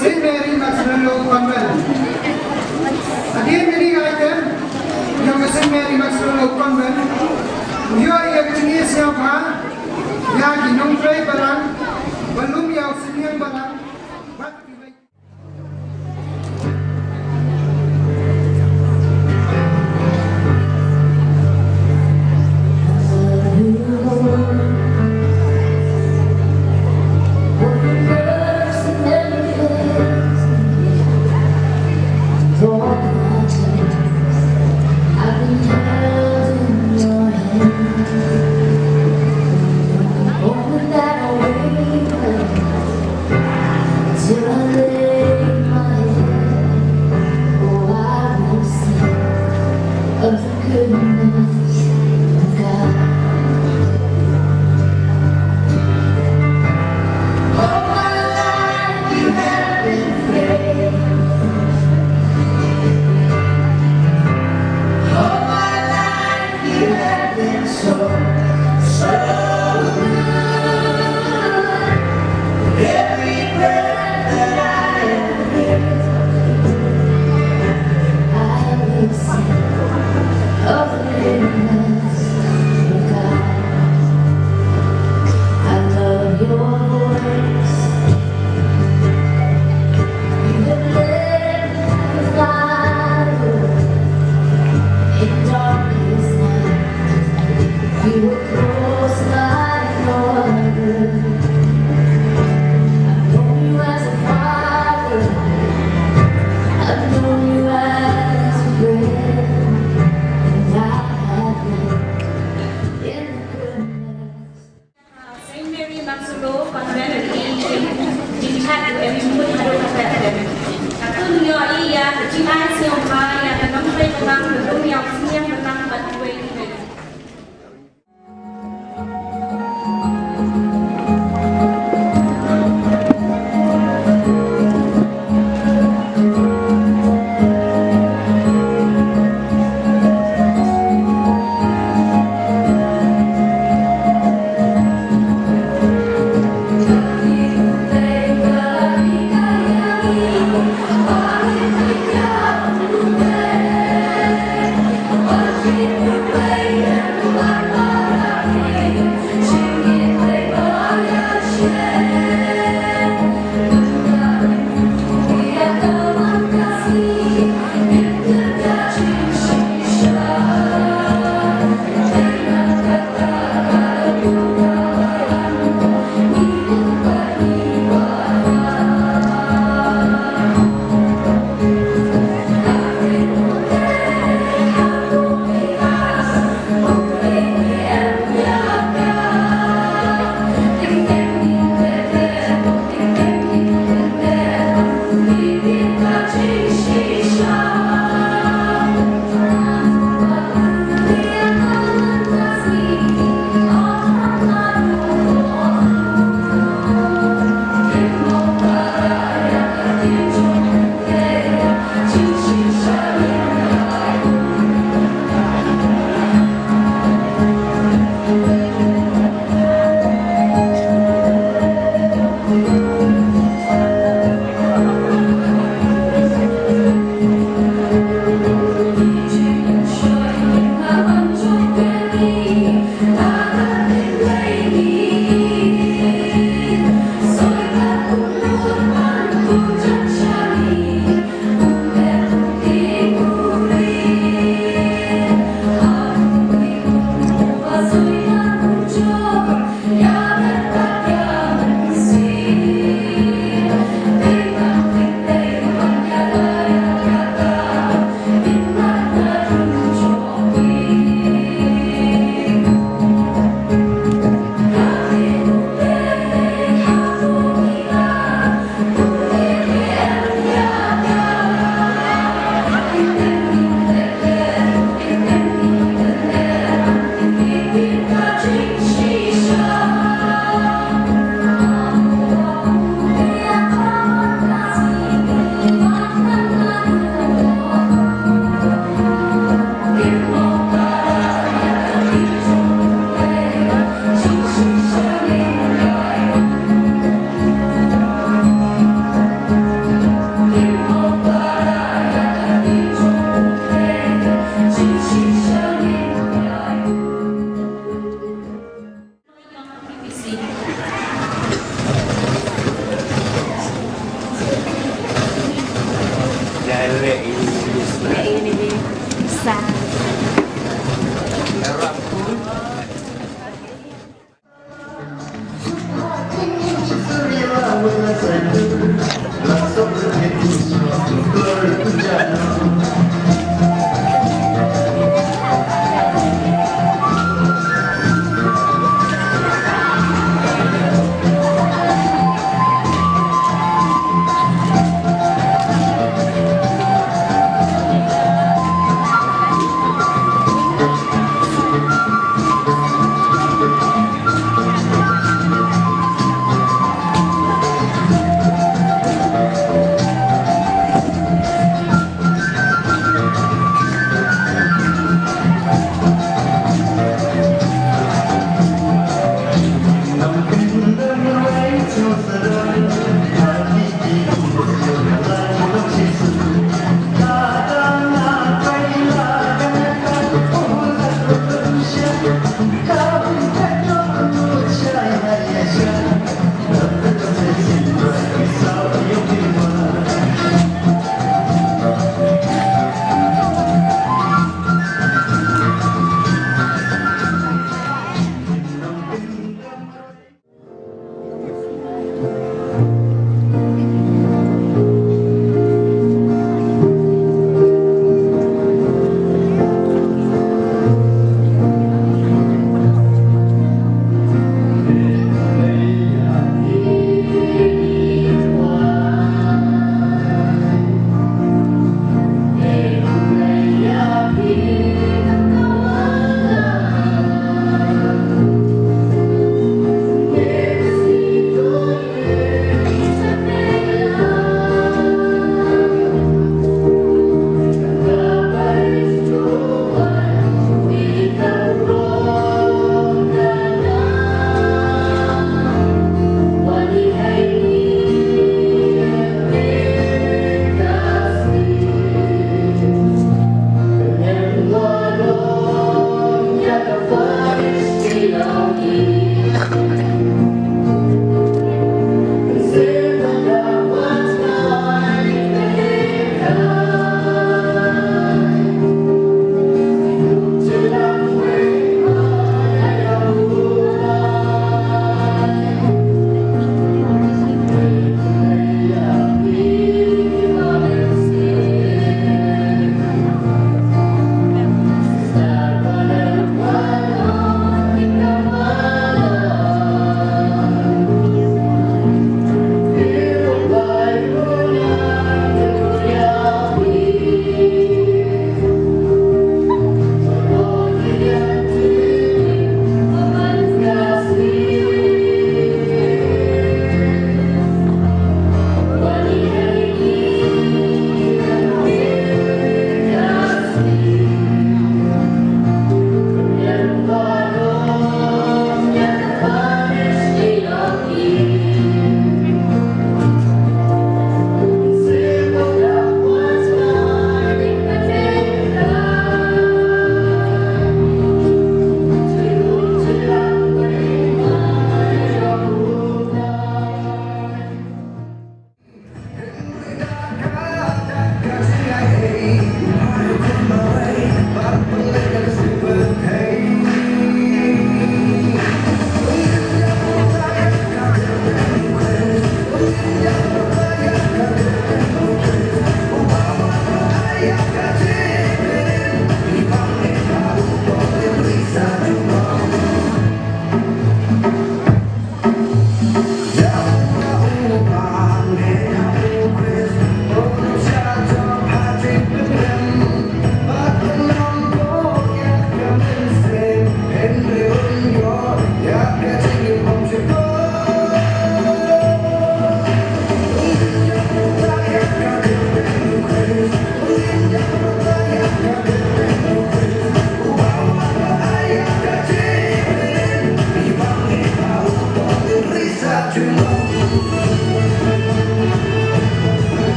Saint Mary Max Lolo Convent. Hadien kane ka item jong ka Saint Mary Max Lolo Convent, u ïoh ïa ka jingïasngewbha ïa ki nongtrei balang, ba lum ïa u synñiang balang bad kiwei. Till I lay my head, oh, I will sing of the goodness of God. All my life you have been faithful. All my life you have been so, so good. Every breath that I am able, I will sing of the goodness of God. I love your voice. You have led me through the fire in darkest night. You were close like no other. I've known you as a father. I've known you as a friend. And I have lived in the goodness. Saint Mary Max Lolo Convent, i jingchat u em jingmut haduh katta. Katno ïa i ïa ka jingai sngewbha ïa ka nongtrei balang, ka dum ïa u synñiang balang bad kiwei kiwei.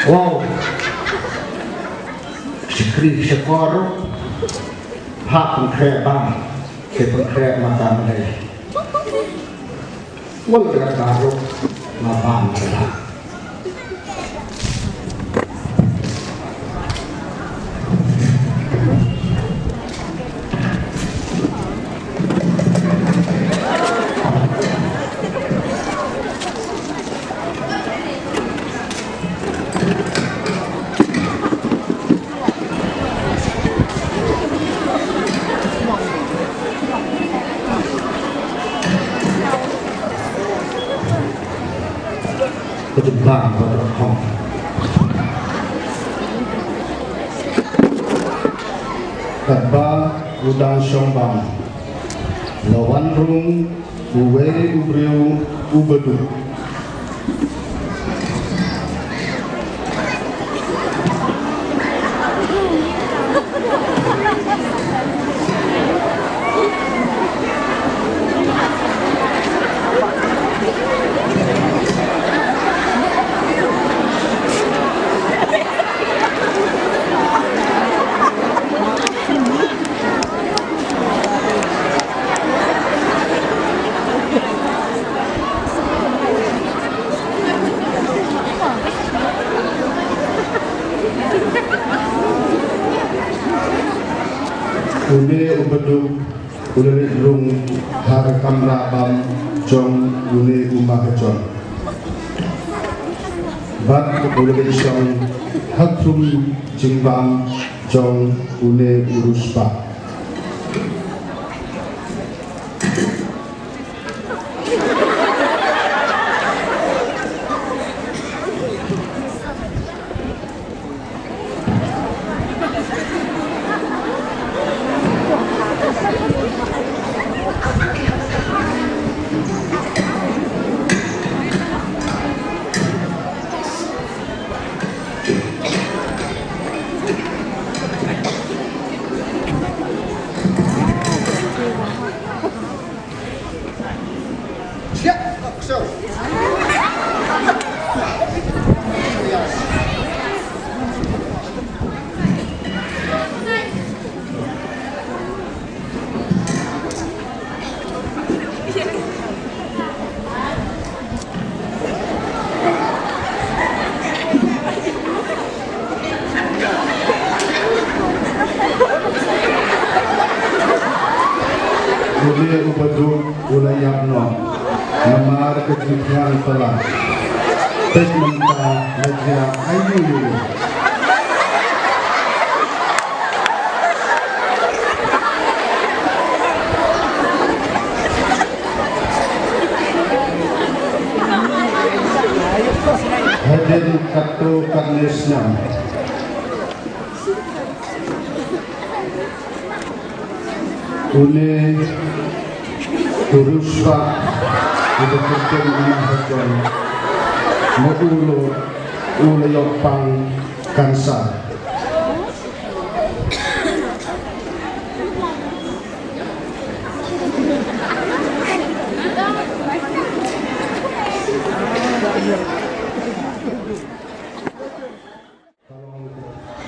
Wow. Shakri shakor. Phah pynkhreh bam, te pynkhreh ma ka mlei. Wat la ka ruk ma bam ka la. Ka jubab ba ka hong. Katba u dang shong bam, la wan rung uwei u briew uba duk. Une uba duk u la leit rung ha ka kamra bam jong une u mahajon. Bad u la leit shong ha ka rum jingbam jong une u riewspah. Une uba duk u la ïap noh namar ka jingkhlaiñ palat. Peit mynta la jia aïu ïu. Hadien katto katne snem, une u riewspah uba kyrteng u Mahajon, ma u ruh u la ïoh pang kansar.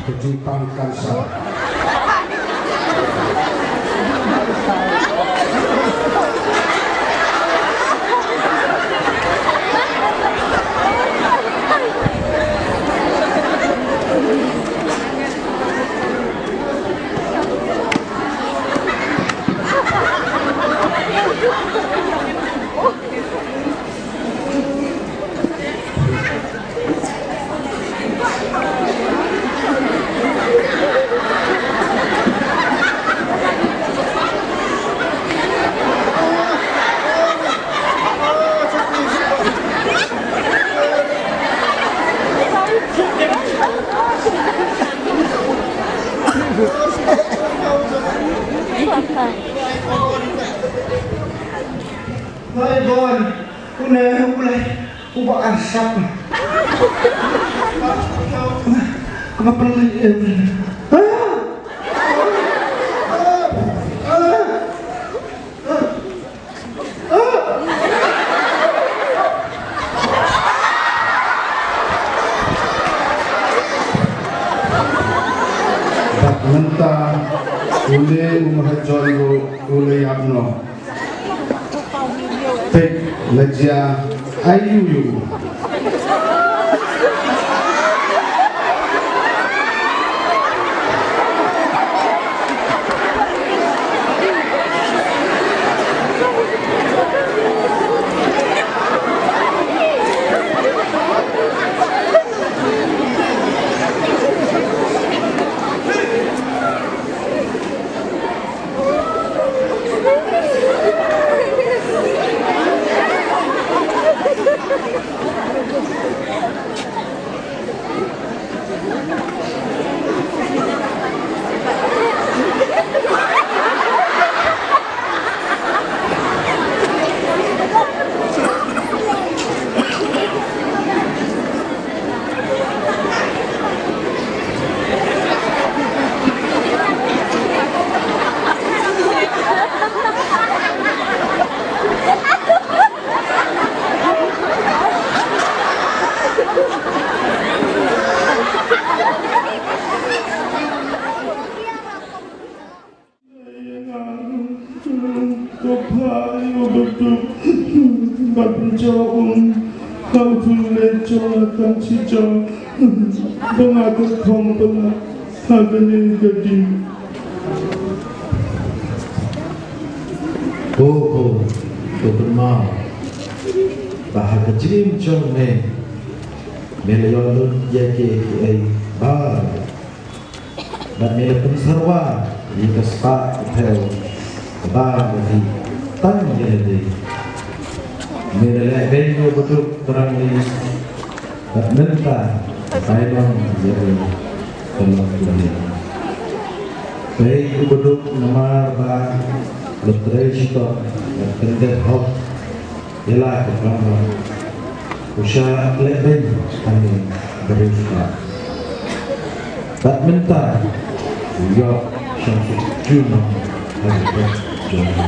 Ka jingpang kansar. Hai, Bon. Une u Blei uba arsap. Ka ba pynleit em. Bad mynta Une u Mahajon ruh u la ïap noh. Peit la jia aïu ïu. Ko phai, o Baduk, bad pynjaw um ha u thunglei jong nga tang shi jong, ba nga ka khong palat ha kane ka ding. Ko, ko, ko kynmaw ba ha ka jingim jong me, me la ïoh lut ïa kiei kiei baroh. Bad me la pynsyrwa ïa ka spah ka thew kaba nga dih tang ïa lade. Me la leh beiñ ïa u Baduk trai ne, bad mynta ka long ïa u ka long ïa lade. Beiñ u Baduk namar ba la trei shitom bad pyndep hok ïa la ka kam ba u shah leh beiñ hangne briew spah. Bad mynta u ïoh shong suk junom ha ka pop jong u.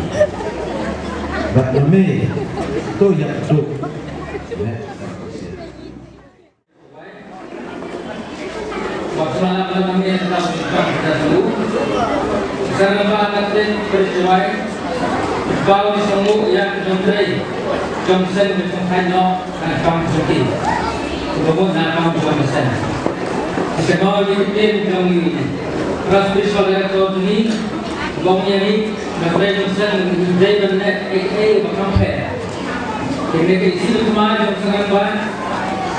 Bad ma me to ïa duk. Wat sala ba nang ïa tang tang da tu. Sa nang ba nang te perjuai. Bau di songu ïa ki jong trei jong seng di song khai no na pang jong ki. Ba mo na pang jong seng. Di seng no di ki tin jong ni. Pras spiritual director ni. Bong ïa ni na trei jong seng di dei ban ne eh eh ba kam phe. Kine ki isi lukma jong seng ba.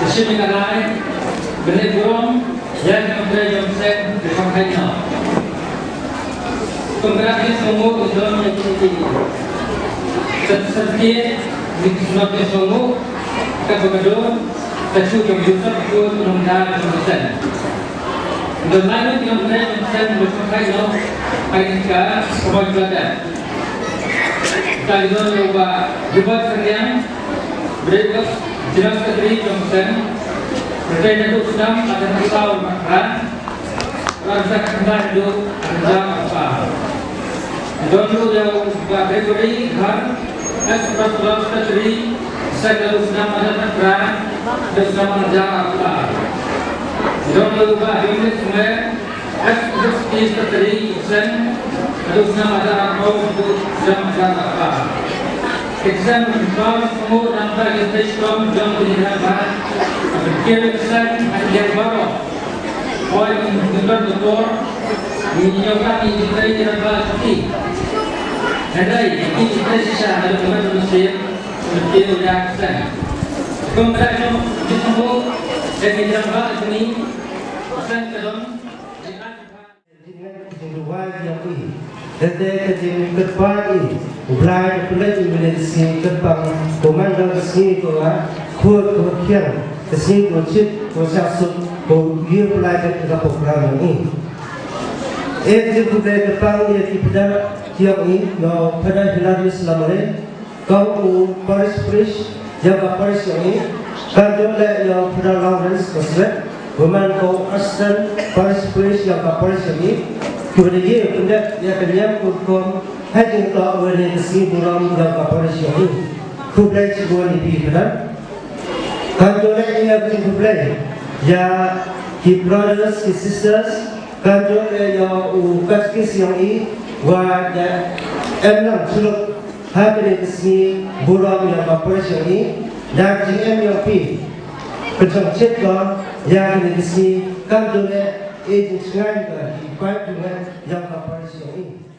Di seng ni ka lai. Bene burom. Ïa ki nongtrei jong seng ki kham khai noh. Kum ka dak ki song mo ki don ïa ki certificate, ki song mo ka ba ka don ka shu jong Joseph ko nongda jong seng. Don lai ki nongtrei jong seng ki kham khai noh. Ai ka ka ba ka da. Ka don ïa u Bah Gilbert Sariang, Briew General Secretary jong seng, Representative Sdang, Adan Asau, Ran, Ran Dak Kendai Duk, Ran Dak Apa. Don ruh ïa u Bah Gregory Dhar, Ex Pastoral Secretary, Seng Duk Sdang, Adan Ran, Duk Sdang, Ran Dak Apa. Don ruh ïa u Bah Yumit Smer, Ex Secretary Seng, Duk Sdang Ajar Arphew, Duk Sdang Ajar Arphew. Ki seng ba sngewbha nangta ki tei shitom jong ki nongtrei ba. Ki seng ha ki baroh. Hooid, ngi kyrpad, ngi ïoh ka ngi tei ki nongtrei ba ki. Hynrei ki tei shisha ha ka mynsiem, ki ïoh ïa ki seng. Kum ka jong ki sngewbha, ki nongtrei ba ki seng ka dong. Jingduwai jong i. Kata ka jingkyrpad i. U Blei u pynleit i mynne ka sngi kyrpang, kumne ka sngi ka khot ka khiang, ka sngi ka chit ka shah suk, ka ïa pynlait ka program jong i. E jingkyrpad kyrpang ïa ki paidbah jong i, no Paidbah Hilarius Lamare, Kong u parish priest ïa ka parish jong i, kan jong leh ïa u Father Lawrence Koswet, u man ko assistant parish priest ïa ka parish jong i, ki ba dei ïa pyndep ïa ka niam ka rukom ha jingtlot ïa ka sngi burom ïa ka parish jong i. Khublei shibun ïa phi Father. Kan jong leh ïa ka jingkhublei ïa ki brothers ki sisters Kam jur eh ïa u katkis ïong i, wat da em nang shluk ha kane ka sngi burom ïong ka parish ïong i, da jingem ïong phi. Pynshong chit ko ïa kane ka sngi, kam jur eh e jingshngaiñ ka hi pai tu ngan ïong ka parish ïong i.